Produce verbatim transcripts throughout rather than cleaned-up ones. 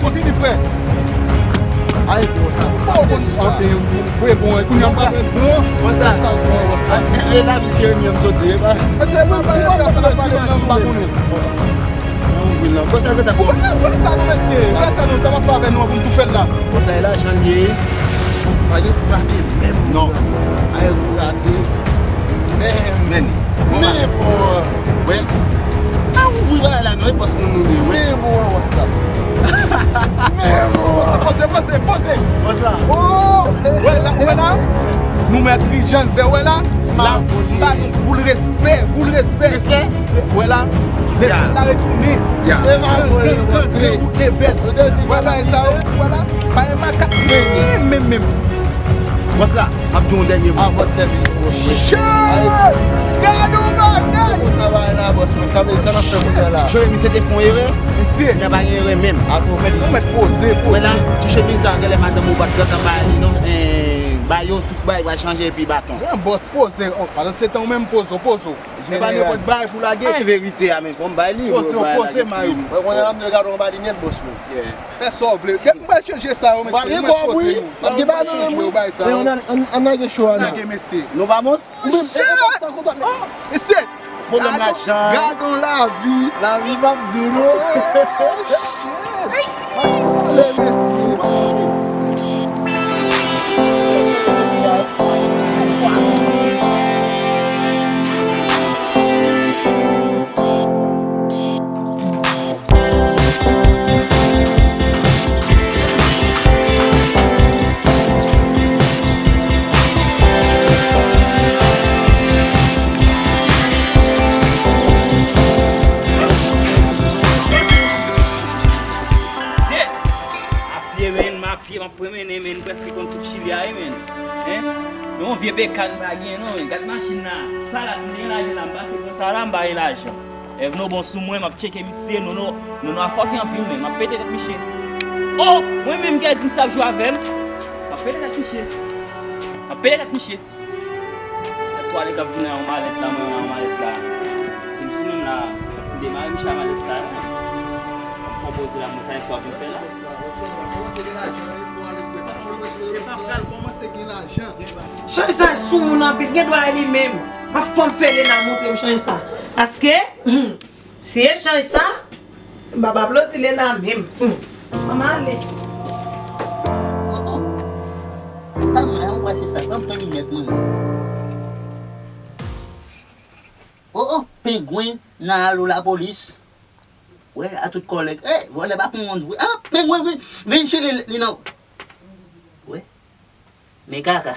Fòk li frè. Ay, bon, sa, sa, bon, sa. Bon, bon, kounye a m pa bon. Bon, sa. Sa, bon, bon, sa. E, e, lavi Jeremi, m soti, e pa. Mesye, bon, bon, bon, sa, bon, bon, bon. Nan ouvri l nan. Bon, sa, bon, bon. Bon, sa, non, mesye. Bon, sa, non, sa m ap fè avè nou an pou m tou fè l la. Bon, sa, e lajan l ye. Pa gen frape menm non. Ay, ou rate menm. Men, men, bon. Wè. A ouvri bagay la, non, e bòs nou, nou, men, wè. Men, bon, wè, wè sa. Men, bon. Poze, poze, poze, poze. Poze. Oh, wè la, wè la. Nou mèt Rijan, vè, wè la. La, m ba nou boul respè, boul respè. Respè. Wè la. Level la retounen. Ya. Level, level, level. Wè la, sa, wè la. Pa gen makak, men, men, men. Bòs la, m ap di w yon dènye mo. A vòt sèvis. Shit! Gade yon bagay! Sa va la, bòs, mwen, sa vle, sa n ap fè kounye a la? Jeremi, se te fon erè. Mesye. Kounye a pa gen erè menm. Ato, men li. Ou mèt poze, poze. Wè la, ti chemiz sa, genlè madanm ou pa t gentan bay li, non. Eh, ba yo, tout bagay va chanje epi baton. Yon bòs poze, oh, pandan se tan ou menm poze, poze. E pa nenpòt bagay pou lage. An verite a, men fò m bay li. Poze, poze, Mayo. Mwen konnen la m de gade yon bagay li nèt, bòs mwen. Yeah. Fè sa w vle. Gèt, m pral chanje sa yo, mesye. Mwen mèt poze yo. Sa yo m pral chanje yo, bay sa yo. Ann, ann, ann lage cho a la. Lage, mesye. Nou pa bon? Mesye! Pwoblèm lajan. Gadon lavi. Lavi p ap di w non. Shit. Ale, mesye. Shit! A pye, men, m a pye, m ap pwomennen, men, m prèske konn tout Chili a, wi, men. Hein? Yon vye bekàn m pa gen, non, men. Gad machin nan. Sa la, si m te gen lajan la, m pase pran sa la, m pa gen lajan. Evno bon sou mwen, m ap tcheke misye, Nono, Nono a fòkè anpil, men m ap pete tèt misye. Oh, mwen menm ki di m sa ap jwe avè m. M ap pete tèt misye. M ap pete tèt misye. Gad twalèt k ap vin nan yon malèt la, mwen nan yon malèt la. Se misye menm la, m demare misye a malèt sa yo, men. M fè yon poze la, mwen sa, sa w ap vin fè la? E pa pral kòmanse gen lajan. Chans sa sou moun anpil, gen dwa e li menm. M ap fè m fè Lena montre m chans sa. Paske, si e chans sa, m p ap aplodi Lena menm. Hum. Manman ale. Oh, oh. Sa m wè, ou wè se sa. Ban m pran linèt mwen, mwen. Oh, oh, pengwen nan alo lapolis. Wè, a tout kòlèg. Eh, vòlè pa konn wont vre. Ah, pengwen vin, vin chili li nan. Wè. Men kaka.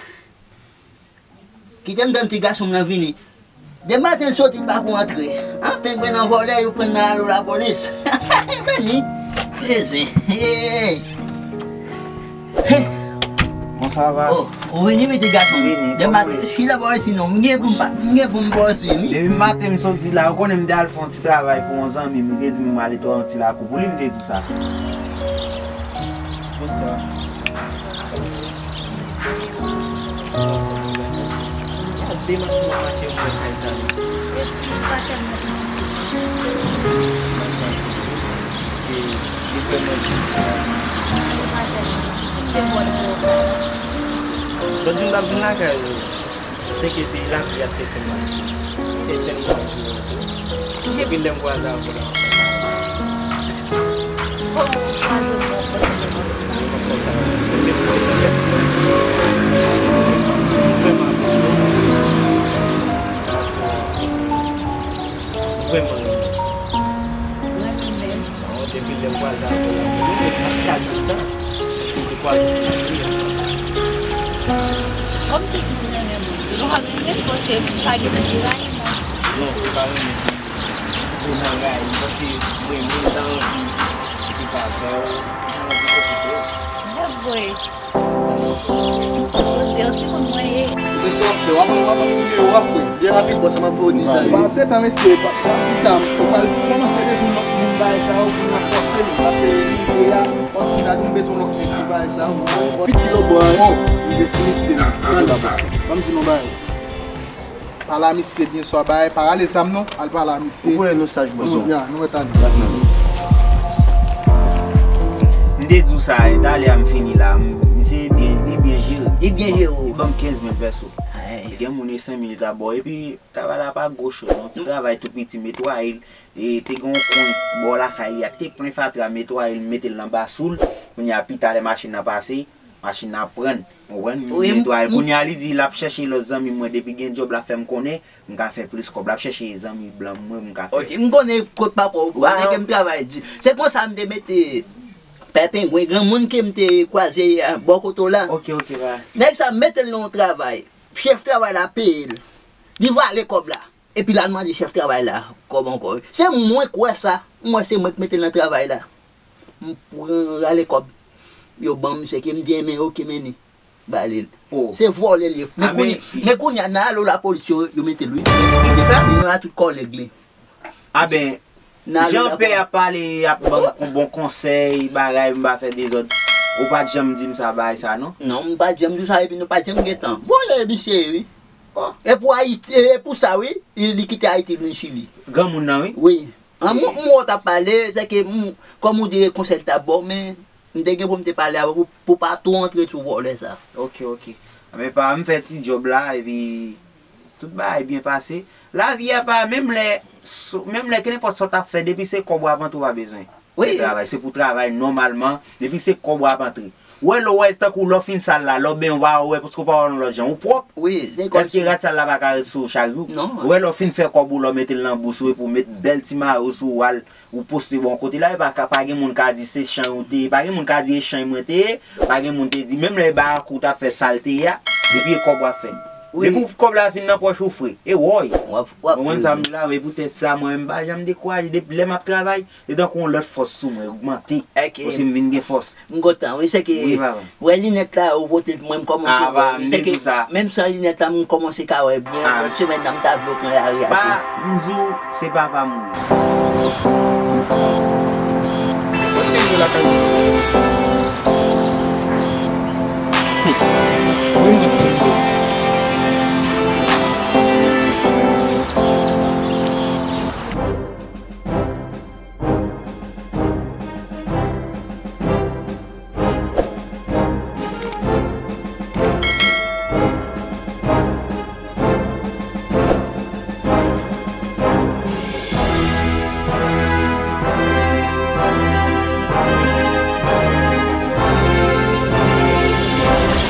Kite m tann ti gason m nan vini. Depi maten l soti, l pa ko antre. An, pengwen nan vòlè, yo pran nan alo lapolis. Ebyen ni. Eze. Hey. Hey. Bonswa, va. Oh, ou vini, wi, ti gason m. Vini, depi maten, kòman w ye? Chita bò isi non. M gen pou m pa, m gen pou m bò isi, wi. Depi maten m soti la, ou konnen m te al fè yon ti travay pou yon zanmi m. Li te di m m ale twò yon ti lakou pou li, m te di w sa. Bonswa. Gade machin nan mache pou mwen kay sa, non. Epi, li pa tèlman difisil. Machin, paske li vrèman difisil. Li pa tèlman difisil, men bon, li bon. Jodi m t ap vin lakay ou. Se ke se lapli a te fè m mache. Te tèlman anpil. Depi lè m kwaze avè w la. Kòman w kwaze m nan pòs sa? Mwen konsa. Mwen espere nan tèt mwen. Vrèman apresye w. Pati w. Vrèman renmen. Mwen menm. Non, depi lè m kwaze avè w la, mwen menm m pa t ka di w sa, paske m te kwaze w pou mari an. Kòm tout moun renmen moun, nou ap vin reproche m pa gen moun ki rayi mwen. Non, se pa renmen ki pou jan rayi m, paske mwen menm m ta anvi viv avè w, m ta anvi okipe w. Lè vre. Poze, yon timoun mwen ye. Ou gen sa w ap fè, w ap, w ap, w ap fè. Byen rapid, bòs, m ap fè w di sa yo. Pase tan, mesye, pa, pa di sa. Ou pral kòmanse bezwen lòt moun bagay sa yo pou n ap fòse nou. Pase rive a, kòmsi la nou bezwen lòt moun pou bagay sa yo. Piti lòt bò a, wi. Bon, li defini se nou. Pase la, bòs. Ban m di nou bagay. Pale a misye byen, swa bay, pa rale zam non, al pale a misye. Ou konnen nou saj, bòs. Ya, nou mèt ale. Bat nan men. M te di w sa, e talè a m fini la, m, misye byen, li byen jere. Li byen jere w. Li ban m kenz mil pèso. Ay. Gen moun e senk mil li ta ba w, epi travay la pa gwo choz, non. Ti travay tou piti, m netwaye l, e te gen yon kwen bò lakay li a ki te plen fatra, m netwaye l, m mete l nan basou l. Kounye a, pi talè machin nan pase, machin nan pran l. Ou konprann? M netwaye l. Kounye a, li di l ap chèche lòt zanmi mwen, depi gen djòb l ap fè m konnen, m ka fè plis kòb. L ap chèche zanmi blan mwen, m ka fè. Ok, m konnen kot papa w, nèg m travay di. Se konsa m te mete Pè Pengwen, granmoun ke m te kwaze a, bò kote w la. Ok, ok, pa. Nèg sa mete l nan yon travay. Chèf travay la peye l. Li vale kòb la. Epi l al mande chèf travay la kòb ankò. Se mwen k wè sa. M wè se mwen k mete l nan travay la. M pran rale kòb yo ban m, se ke m di, men ok, mennen. Ba li l. Se vòlè l ye. Men kounye a, nan alo lapolis yo, yo mete l, wi. Kisa? Li nan la tout kòlèg li. A ben, jan pè ap pale, ap ban m bon konsèy, bagay, m pa fè dezòd. Ou pa t janm di m sa, bagay sa, non? Non, m pa t janm di w sa, epi nou pa t janm gen tan. Vòlè misye ye, wi. E pou Ayiti, e pou sa, wi, li, li kite Ayiti, l vin Chili. Granmoun nan, wi. Wi. An, m, m wè w t ap pale, se ke, m, kòm ou di, konsèy l t ap ba w, men m te gen pou m te pale avè w pou, pou pa tou antre sou vòlè sa. Ok, ok. Men pa, m fè ti djòb la, epi tout bagay byen pase. Lavi a pa, menm lè, menm lè kenenpòt sa w t ap fè, depi se kòb w ap antre, w pa bezwen. Wi. Travay, se pou travay nòmalman, depi se kòb w ap antre. Ou wè lè w wè tankou lè w fin sal la, lè w benyen w pa wè paske w pa wè yon lòt jan, ou pwòp. Wi, se kòm si. Èske rad sal la pa ka ret sou ou chak jou? Non. Ou wè lè w fin fè kòb ou, lè w mete l nan bous ou, epi w met bèl ti mayo sou ou, al, ou poste bò yon kote la, e pa ka, pa gen moun ka di se chay ou te ye, pa gen moun ka di e chay mwen te ye, pa gen moun te di, menm lè e barakou w t ap fè sa l te ye a, depi e kòb w ap fè l. Wi. Depi w, kòb la fin nan pòch ou fre, e woy. W ap, w ap fre. Ou konprann sa m di la, men poutèt sa, mwen menm m pa janm dekouraje, depi lè m ap travay, se tankou yon lòt fòs sou mwen, ogmante. Ok. Paske m vin gen fòs. M kontan, wi, se ke, wi, papa. Wè linèt la, ou pote l pou mwen, m kòmanse wè, wi, se ke, menm san linèt la, m kòmanse ka wè byen, lòt semèn nan, m ta vle w pran lari a tou. Pa, m di w, se papa m ou ye. Èske m ye lakay ou? Wi, m panse ke m ye.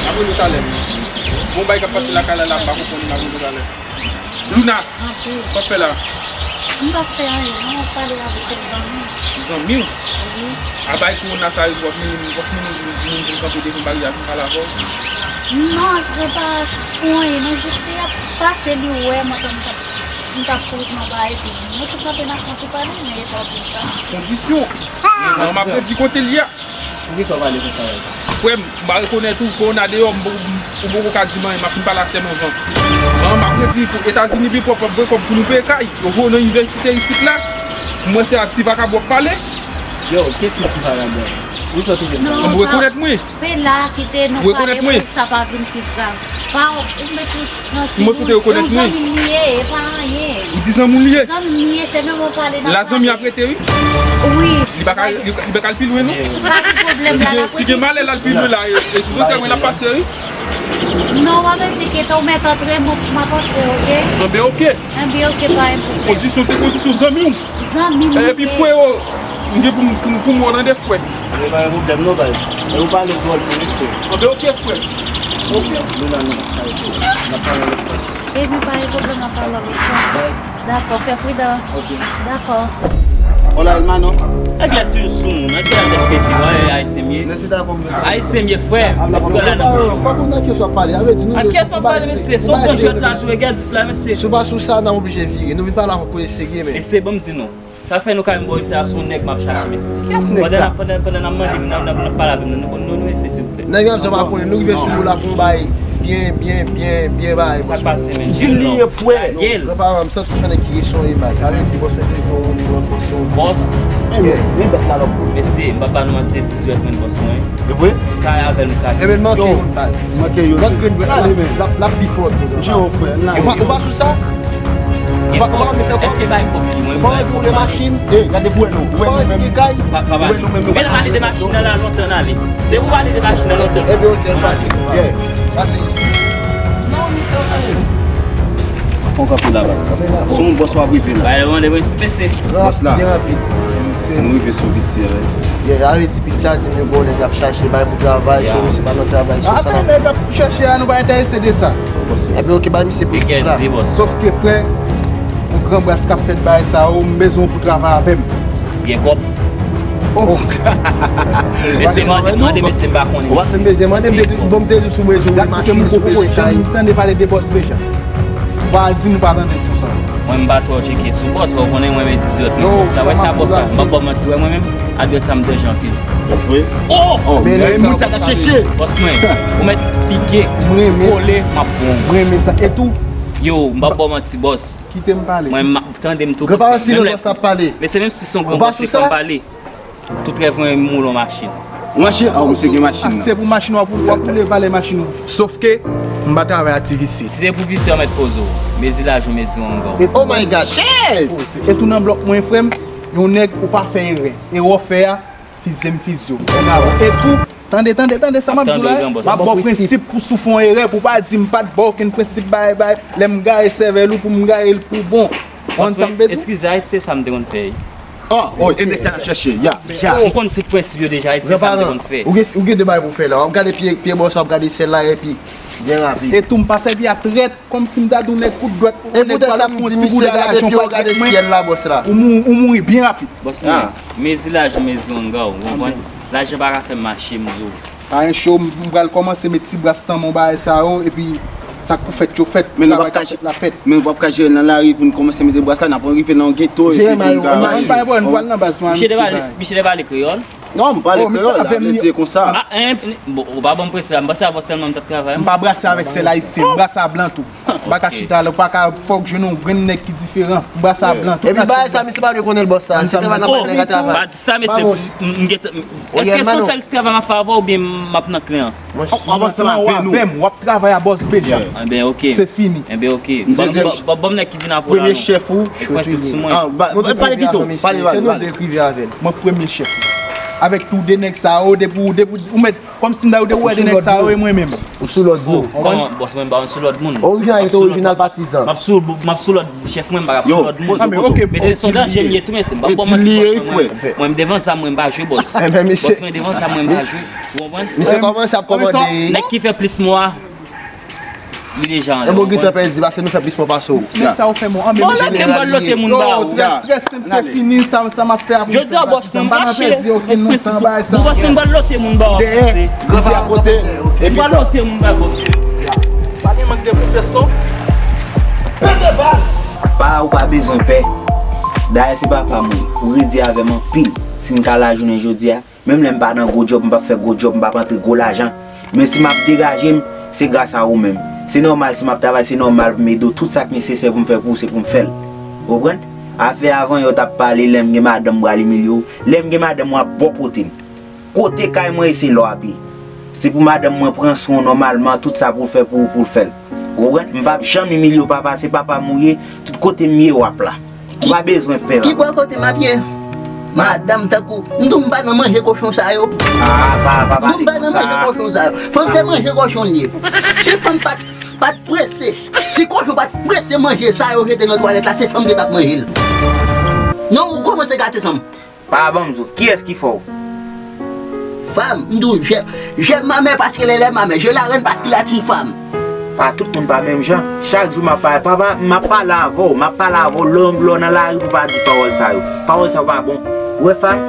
Apre nou talè. Bon, bay k ap pase lakay la, la, m pa konprann, n ap nou talè. Luna, anpil. Sa w ap fè la? M p ap fè anyen, non, m ap pale avèk kèk zanmi. Zanmi w? Wi. A bay kowona sa yo, w ap mennen, w ap mennen moun vin kanpe devan baryè a vin pale avè w? Non, se pa pou anyen, non, jis se y ap pase, li wè mwen, m t ap, m t ap kouri nan bay, epi nou tou kanpe n ap fè yon ti pale, men e pa pou sa. Kondisyon. An, m ap redi kote l ye a. Poukisa w pale konsa la? Frè m, m pa rekonèt ou, kowona deyò, m poko, ou poko ka di m anyen, m ap fin pale a sè m anvan. An, m ap redi pou Etazini pi pwòp, w ap voye kòb pou nou peye kay, yo voye w nan inivèsite isit la, m wè se ak ti vakabon w ap pale. Yo, kiyès ki ti vakabon? Ou sòti vin pale? Ou rekonèt mwen? Kanpe la, kite nou pale pou sa pa vin pi grav. Pa, ou met tout. M panse w te rekonèt mwen. Yon zanmi m li ye, e pa anyen. Ou di zanmi w li ye? Zanmi m li ye, se menm ou pale nan. La zanmi ap rete, wi. Wi. Li pa ka, li, li pa ka al pi lwen, non? Pa gen pwoblèm la, la. Si gen, si gen malè, l al pi lwen la, e, e sou zòtèy mwen l ap pase, wi. Non, w ap eseye, kite w mèt antre, m, m ap antre, oke? Anben, oke. Anben, oke, pa gen pwoblèm. Kondisyon, se kondisyon zanmi w. Zanmi m. Epi, frè, m gen pou m, pou m, pou m wè w tande, frè. E pa gen pwoblèm non, baz. E ou pale dwòl tou, wi, frè. Anben, oke, frè. Oke. Luna, non, pa gen pwoblèm. N ap pale lòt fwa. Epi pa gen pwoblèm, n ap pale lòt fwa. Bay. Dakò, fè pridan. Oke. Dakò. Hola, hermano. Nèg la toujou sou moun, nèg la tèt pete, wè, ayisyen m ye. Ayisyen m ye, frè. Fòk ou nan kesyon ap pale, sa vle di nou. Ak kiyès m ap pale, mesye? Se yon bon jwèt la jwe, gad tip la, mesye. Si w pa sou sa, n ap oblije vire. Nou vin pale ak yon koze serye, men. Mesye, ban m di nou. Sa fè nou ka menm bò isi a, se yon nèg m ap chache, mesye. Kiyès nèg sa? Pandan n ap, pandan, pandan n ap mande m, n ap, n ap pale avè m nan, nou konn non nou, mesye, silvouplè. Nèg la, m di w pa konnen, nou rive sou ou la pou yon bagay byen, byen, byen, byen bagay. Sa k pase, men? Di l li ye, frè. Lage l. Non, pa, m santi se yon nèg ki resonye, bay. Sa vle di, bòs mwen te fè yon ranfòse yon bòs. Bòs? Byen, byen bèt la, lòk. Mesye, m pa ba nou manti, se dizuit mwen bòs mwen. E vre? Sa e avè l m kraze. Ebyen, manke youn, baz. Manke youn. Manke youn, ale, men. L ap, l ap pi fò, byen. Jero, frè. Ou pa, ou pa sou sa? Pa, pa, pa, men fè kòb. Èske bay kòb li mwen? Fò w boule machin. E, gade pou wè nou. Pou wè nou menm. Fò w kay. Pa, pa, pa. Pou wè nou menm, nou pa pale de machin nan la lontan ale. Depi w pale de machin nan lontan. Ebe, ok, pase. Yeah. Pase. Fò w kanpe la, baz. Se yon bòs w ap rive la. Bay mande mwen si pese. Bòs la. Byen rapid. Nou rive sou piti, wi. Yeah, ale di piti sa, di nou gon nèg ap chache bay pou travay, so misye pa nan travay, so sa. Apre nèg ap chèche a, nou pa enterese de sa. Epi ok, ba misye pou sip la. Sòf ke frè, yon gran bras k ap fèt bagay sa yo, m bezwen w pou travay avè m. Gen kòb. Oh. Mesye, mande, mande mesye, m pa konnen. Ou pa fè m bezwen mande, m te di, bon, m te di sou bezwen machin, sou bezwen kay. Tande pale de bòs Bejan. Ou pa al di nou pa tande sou sa. Mwen, m pa twò tcheke sou bòs, ou konnen mwen men dizòt men bòs la. Wè sa bòs la, m pa ba w manti, wè mwen menm, adwèt sa m danje anpil. Vre? Oh! Oh, men moun sa ta chèche. Bòs mwen, ou mèt pike, kole, m ap pran w. M renmen sa. E tou, yo, m pa ba w manti, bòs. Kite m pale. Mwen, m ap tande m tou. Granpa, si lòt bòs la ap pale. Men se menm si se yon gran bòs, se fò m pale. Tout rèv mwen, m woule yon machin. Machin? Ah, misye gen machin nan. Se pou machin w ap woule, w ap woule valè machin ou. Sòf ke m pa travay ak ti visye. Si se pou visye, w mèt poze w. Mezi laj ou, mezi wanga w. Oh my God! Shit! E tou nan blòk mwen, frè m, yon nèg ou pa fè erè. Erè w fè a, fizye m fizye w. E tou, tande, tande, tande sa m ap di w la. M ap ba w prensip pou si w fè yon erè, pou w pa di m pa t ba w okenn prensip bay, bay. Lè m gaye sèvèl ou, pou m gaye l pou bon. Ou konn sa m vle di w? Eskize, Ayiti, se sa m te konn fè. Oh, oh, e nèg sa n ap chèche, ya, ya. Ou konn tout prensip yo deja, Ayiti, se sa m te konn fè. Ou gen, ou gen de bagay pou w fè la. W ap gade pye, pye bòs, w ap gade syèl la, epi byen rapid. E tou, m pa sèvi a trèt, kòmsi m ta di w nèg kout dwèt, ou nèg pral fè yon ti bouda lajan, ou pa trèt mwen, ou mou-, ou mouri byen rapid. Bòs mwen, mezi laj ou, mezi wanga w, ou konprann? Lajan pa ka fè m mache, m di w. Pa gen cho, m, m pral kòmanse met ti bras nan men w bagay sa yo, epi sa k pou fèt yo fèt, travay k ap fèt la fèt. Men nou p ap ka jere l nan lari pou n kòmanse mete bras la, n ap rive nan yon geto epi pou n ka. Ann pa gen pwoblèm, nou pral nan baz mwen. Misye te pale, misye te pale kreyòl? Non, m pale kreyòl, la vle di konsa. Ah, en, bon, ou pa ban m prensip la, m panse avè w sèlman m t ap travay. M pa brase avèk sèl ayisyen, m brase a blan tou. M pa ka chita la, ou pa ka, fòk jwenn yon grenn nèg ki diferan. M brase a blan tou. Epi bagay sa, misye pa dwe konnen l bòs sa. Se travay n ap fè, nèg a travay. Pa di sa, mesye, m, m gentan, èske se yon sèl ti travay m ap fè avè w oubyen m ap nan klen an? Mwen, w ap ansanm avè nou. W ap travay a bòs Bejan. Enben, ok. Se fini. Enben, ok. Ban m, ban, ban m nèg ki vin apre la, non. Premye chèf ou. Prensip sou mwen. Pale pito. Pale, pale, pale. Mwen premye chèf ou. Avèk tou de nèg sa yo, depi w, depi w mèt Kòmsi m ta di w, de nèg sa yo e mwen menm. Ou sou lòd moun. Kòman, bòs mwen, m pa sou lòd moun. Orijinal, eto orijinal patizan. M ap sou, m ap sou lòd chèf mwen, m pa sou lòd moun. Mesye, se yon danje m ye tou, mesye. M pa pran manti, bòs mwen. Mwen, m devan zam mwen, m pa jwe, bòs. Bòs mwen, devan zam mwen, m pa jwe. Ou konprann? Misye kòmanse ap kòmande. Nèg ki fè plis mwa, li deja anlè, ou konprann? Bon, gentan pèdi, paske nou fè plis mwa pase w. Nèg sa yo fè mwa. Bon, lòt ke m pral lote moun ba ou. Trè, trè senp, se fini, sa, sa m ap fè a pou m fè. Jodi a, bòs mwen, m pa chile. Mwen prensip, bòs mwen, m pral lote moun ba ou. Dèyè, granpa kote, epi m pral lote moun ba bòs mwen. Pa gen mank de konfyans, non. Pete bal! Pa, ou pa bezwen pè. Dayè, se papa m ou ye. Ou redi avè m anpil. Si m ka la jounen jodi a, menm lè m pa nan gwo djòb, m p ap fè gwo djòb, m p ap antre gwo lajan. Men si m ap degaje m, se gras a ou menm. Se nòmal, si m ap travay, se nòmal pou m ede w. Tout sa k nesesè pou m fè pou ou, se pou m fè l. Ou konprann? Afè avan yo t ap pale, lè m gen madanm, m pral imilye w. Lè m gen madanm, w ap bò kote m. Kote kay mwen ye, se la w ap ye. Se pou madanm mwen pran swen w nòmalman, tout sa pou l fè pou ou, pou l fè l. Ou konprann? M p ap janm imilye w, papa, se papa m ou ye, tout kote m ye, w ap la. Ou pa bezwen pè, papa. Ki bò kote m ap ye? Madanm tankou, m di w m pa nan manje kochon sa yo. Ah, pa, pa pale konsa. M di w m pa nan manje kochon sa yo. Fanm se manje kochon l ye. Si fanm pa t, pa t prese, si kochon pa t prese manje sa yo jete nan twalèt la, se fanm ki t ap manje l. Non, ou kòmanse gate san m. Pa ban m zo. Kiyès ki fè w? Fam, m di w, je, je ma mère parce qu'elle est ma mère, je la rends parce qu'elle est une femme. Pa tout moun pa menm jan. Chak jou m ap pale, papa, m ap pale avè w, m ap pale avè w, lè w, lè w nan lari pou w pa di pawòl sa yo. Pawòl sa yo pa bon. Ou wè, fam,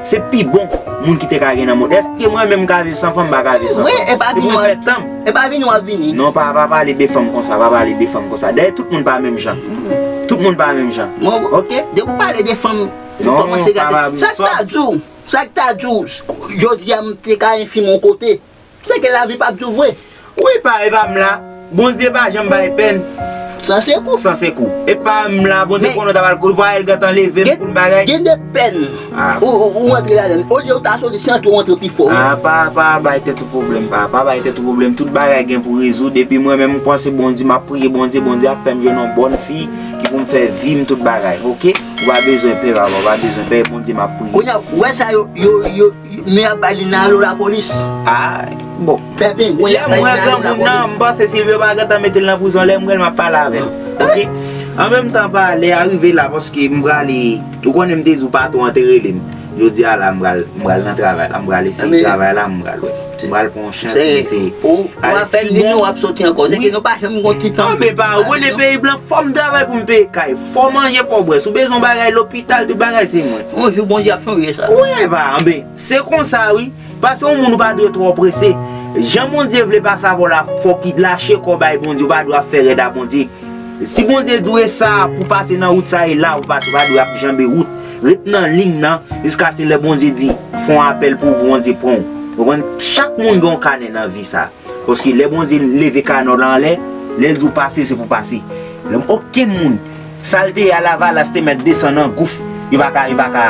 se pi bon moun ki te ka gen nan mond. Èske mwen menm m ka viv san fanm? M pa ka viv san fanm. Wi, e pa vini w ap, e pa vini w ap vini. Non, pa, pa pale de fanm konsa, pa pale de fanm konsa. Dayè, tout moun pa menm jan. Tout moun pa menm jan. Oke? Depi w pale de fanm, Ou kòmanse gate. Sa k ta di w, sa k ta di w, jodi a m te ka enfim yon kote. Se ke lavi p ap di w vre. Wi, pa, e pa m la. Bondye pa janm bay pèn. San sekou. San sekou. E pa m la, Bondye konnen w ta pral kou, pa el gentan leve m pou m bagay. Gen de pèn. Ou, ou, ou antre ladan. Olye ou ta soti, se antre ou antre pi fò. Ah, pa, pa bay tèt ou pwoblèm, pa, pa bay tèt ou pwoblèm. Tout bagay gen pou rezoud. Epi mwen menm, m panse Bondye, m ap priye Bondye, Bondye ap fè m jwenn yon bòn fi ki pou m fè vi m tout bagay, oke? Ou pa bezwen pè, papa, ou pa bezwen pè, Bondye, m ap priye. Kounye a, ou wè sa yo, yo, yo, yo, nou y ap bay li nan alo lapolis. Ah, bon. Fè pengwen y ap bay li nan alo lapolis. Lè m wè granmoun nan, m panse Silvyo pa gentan mete l nan prizon, lè m wè l, m ap pale avè l. Oke? An menm tan, pa lè a rive la, paske m prale, ou konnen m te di w pa tou antere li m. Jodi a la, m pral, m pral nan travay la, m pral eseye travay la, m pral wè. M pral pran yon chans pou m eseye. Ou, ou apèn vini, w ap soti ankò. Se ke nou pa janm gon ti tan. Non, men pa, ou konnen peyi blan, fò m travay pou m peye kay, fò manje, fò bwè. Si w bezwen bagay lopital, tout bagay se mwen. Yon jou Bondye ap chanje sa. Wi, pa, anben, se konsa, wi. Paske yon moun ou pa dwe twò prese. Jan Bondye vle pase avè w la, fòk li lache kò w bay Bondye, ou pa dwe ap fè rèd a Bondye. Si Bondye di w e sa pou pase nan wout sa e la ou pase, ou pa dwe ap janbe wout. Ret nan liy nan, jiskaske lè Bondye di, fè yon apèl pou ou, pou Bondye pran w. Konprann? Chak moun gen yon kanè nan vi sa. Paske lè Bondye leve kanè w la anlè, lè l di w pase, se pou pase. Lè okenn moun, sa l te ye a Lavalas te mèt desann nan gouf, yo pa ka, yo pa ka,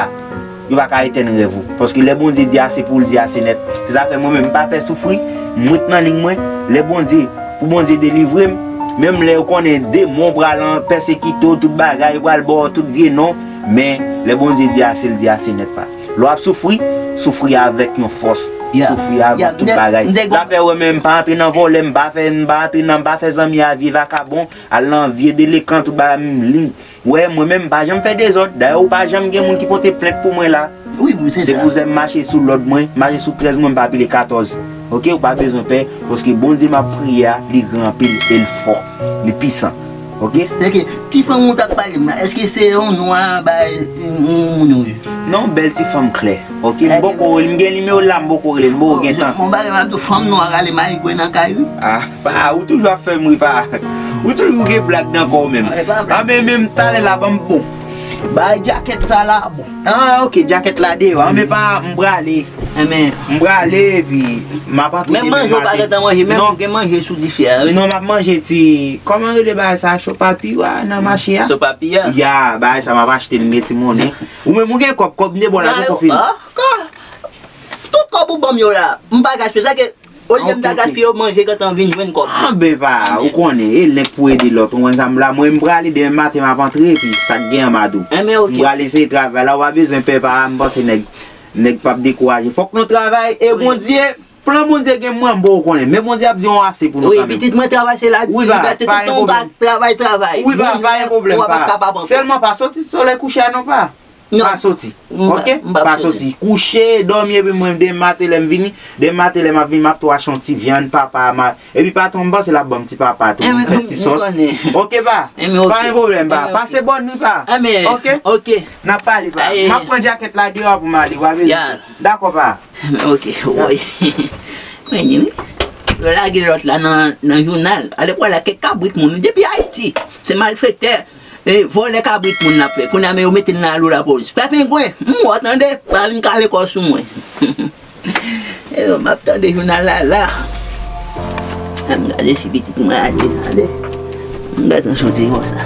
yo pa ka etenn rèv ou. Paske lè Bondye di ase pou l di ase nèt. Se sa fè mwen menm, m pa pè soufri, m ret nan liy mwen. Lè Bondye, pou Bondye delivre m, menm lè yo konnen demon pral an pèsekite w, tout bagay, yo pral ba w tout vye non. Men, lè Bondye di ase, l di ase nèt pa. Lè w ap soufri, soufri avèk yon fòs. Soufri avèk tout bagay. Zafè wè men m pa antre nan vòlè, m pa fè, m pa antre nan, m pa fè zanmi a vye vakabon, al nan vye delekan, tout bagay, m li. Wè, mwen menm, m pa janm fè dezòd. Dayè, ou pa janm gen moun ki pote plent pou mwen la. Wi, wi, se sa. Se pou sa m mache sou lòd mwen, mache sou trèz mwen, m pa pile katòz. Oke, ou pa bezwen pè, paske Bondye m ap priye a, li gran anpil e l fò. Li pisan. Oke? Sèke, ti fanm ou t ap pale m nan, èske se yon nwa bay yon moun wi? Non, bèl ti fanm klè. Oke, m poko rele, m gen nimewo l la, m poko rele, m poko gen tan. Bon, bagay m ap di w, fanm nwa rale mayigwe nan kay wi. Ah, pa, ou toujou ap fè m ri, pa. Ou toujou gen blag nan kò w menm. Anben, menm talè la, ban m bon. Bay djakèt sa la, bon. Ah, oke, djakèt la deyò. Anben, pa, m prale. Enben. M prale, epi m ap antre demen maten. Menm manje ou pa gentan manje, menm ou gen manje sou dife a wi. Non, m ap manje ti, kòman rele bagay sa, chopapi a nan mache a? Chopapi a? Ya, bagay sa m ap achte l, m gen ti monnen. Ou menm ou gen kòb, kòb m te ba w la poko fini. Ah, kò-, tout kòb ou ban m yo la, m pa gaspiye. Sa ke, olye m ta gaspiye yo, manje gentan vin jwenn kòb. Anben pa, ou konnen, e len k pou ede lòt. Ou konn sa m la, mwen m prale demen maten m ap antre, epi sa k gen an m a di w. Enben, oke. M prale eseye travay la, ou pa bezwen pè pa, m panse nèg, nèg p ap dekouraje. Fòk nou travay, e Bondye, plan Bondye gen mwen, m poko konnen. Men Bondye ap di yon ase pou nou kanmenm. Wi, pitit mwen travay se la, libète tout tan ou ka travay, travay. Wi, pa, pa gen pwoblèm, pa. Sèlman pa soti sou solèy kouche a non, pa. Non. Pa soti. Oke? Pa soti. Kouche, dòmi, epi mwen, demen maten lè m vini, demen maten lè m ap vini, m ap tou achte yon ti vyann, papa, ma, epi patwon m panse l ap ban m ti papa tou, m fè ti sòs. Oke, pa? Pa gen pwoblèm, pa. Pase bòn nwi, pa. Oke? Oke. N ap pale, pa. M ap pran djakèt la deyò pou m ale, w a vin. Dakò, pa. Oke, woy. Mwen di wi. Yo lage lòt la nan, nan jounal. Ale pwala kèk kabrit moun. Depi Ayiti, se malfektè. E vòlè kabrit moun n ap fè. Kounye a men yo mete n nan alo lapolis. Pè pengwen, m wè w tande, pa vin kale kò w sou mwen. E yo, m ap tande jounal la la. Ann gade si pitit mwen ale, ale. M gade yon soti konsa.